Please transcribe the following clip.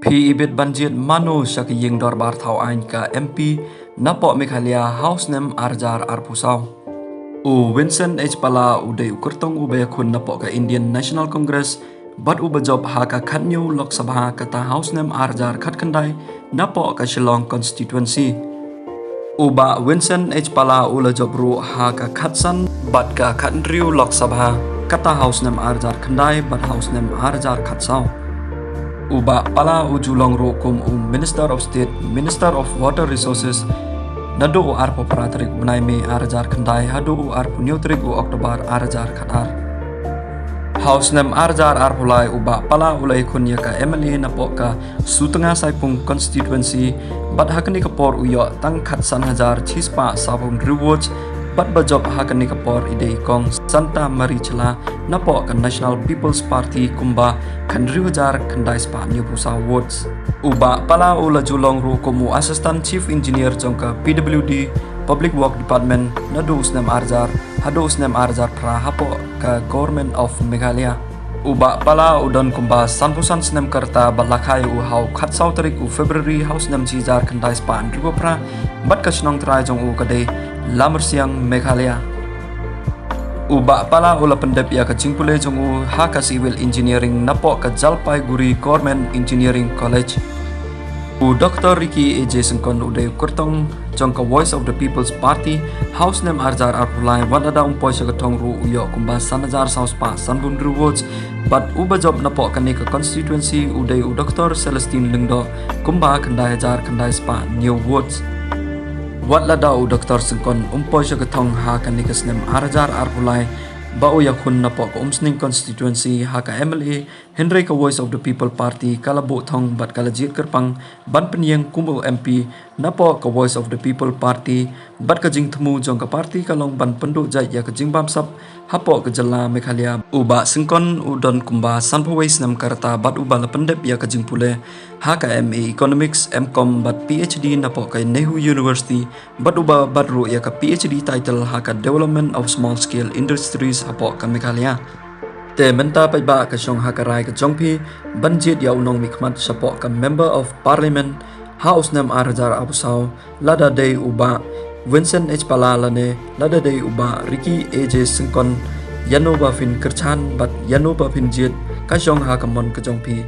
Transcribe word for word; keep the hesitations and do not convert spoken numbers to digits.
Phi ibit ban jied mano sha ka ïing dorbar thaw aiñ ka M P napoh Meghalaya ha u snem ar hajar arphew saw. U Vincent H Pala u dei u kyrtong uba ïakhun napoh ka Indian National Congress bad uba jop ha ka khathynñiew Lok Sabha kata ha u snem ar hajar khatkhyndai napoh ka Shillong constituency. U Bah Vincent H Pala u la jop ruh ha ka khatsan bad ka khathynriew Lok Sabha kata ha u snem ar hajar khyndai bad ha u snem ar hajar khatsaw. U Bah Pala u ju long ruh kum u Minister of State, Minister of Water Resources, naduh u arphew phra tarik bnai May ar hajar khyndai haduh u arphew hynñiew tarik u October ar hajar khatar. Ha u snem ar hajar arphew lai u Bah Pala u la ïakhun ïa ka M L A napoh ka Sutnga Saipung constituency bad ha kane ka por u ïoh tang khatsan hajar chispah saphew hynriew votes bad ba jop ha kane ka por i dei i Kong Santa Marie Chala napoh ka National People's Party kumba khathynriew hajar khyndai spah hynñiewphew saw votes. U Bah Pala u la ju long ruh kum u Assistant Chief Engineer jong ka P W D, Public Work Department, naduh u snem ar hajar haduh u snem ar hajar phra hapoh ka Government of Meghalaya. U Bah Pala u don kumba sanphew san snem ka rta bad la kha ïa u ha u khatsaw tarik u February ha u snem shi hajar khyndai spah hynriewphew phra bad ka shnong trai jong u ka dei Lamarsiang, Meghalaya. U Bah Pala u la pyndep ïa ka jingpule jong u ha ka Civil Engineering napoh ka Jalpaiguri Government Engineering College. U Doctor Ricky A J Syngkon u dei u kyrtong jong ka Voice of the People's Party ha u snem ar hajar arphew lai, wat lada um poi sha ka thong ruh u ïoh kumba san hajar saw spah sanphew hynriew votes bad uba jop napoh kane ka constituency u dei u Doctor Celestine Lyngdoh kumba khyndai hajar khyndai spah hynñiew votes. Wat lada u Doctor Syngkon um poi sha ka thong ha kane ka snem ar hajar arphew lai ba u ïakhun napoh ka Umsning constituency ha ka M L A, hynrei ka Voice of the People Party ka la buh thong bad ka la jied kyrpang ban pynïeng kum u M P napoh ka Voice of the People Party bad ka jingthmu jong ka party ka long ban pynduh jait ïa ka jingbamsap hapoh ka jylla Meghalaya. U Bah Syngkon u don kumba sanphew wei snem ka rta bad uba la pyndep ïa ka jingpule ha ka M A Economics, M Com bad P H D napoh ka NEHU University bad uba bat ruh ïa ka P H D title ha ka Development of Small Scale Industries hapoh ka Meghalaya. Te mynta paidbah ka shong ha ka rai ka jong phi ban jied ïa u nongmihkhmat shapoh ka Member of Parliament ha u snem ar hajar arphew saw, lada dei u Bah Vincent H Pala lane lada dei u Bah Ricky A J Syngkon, ïano ba phin kyrchan bad ïano ba phin jied ka shong ha ka mon ka jong phi.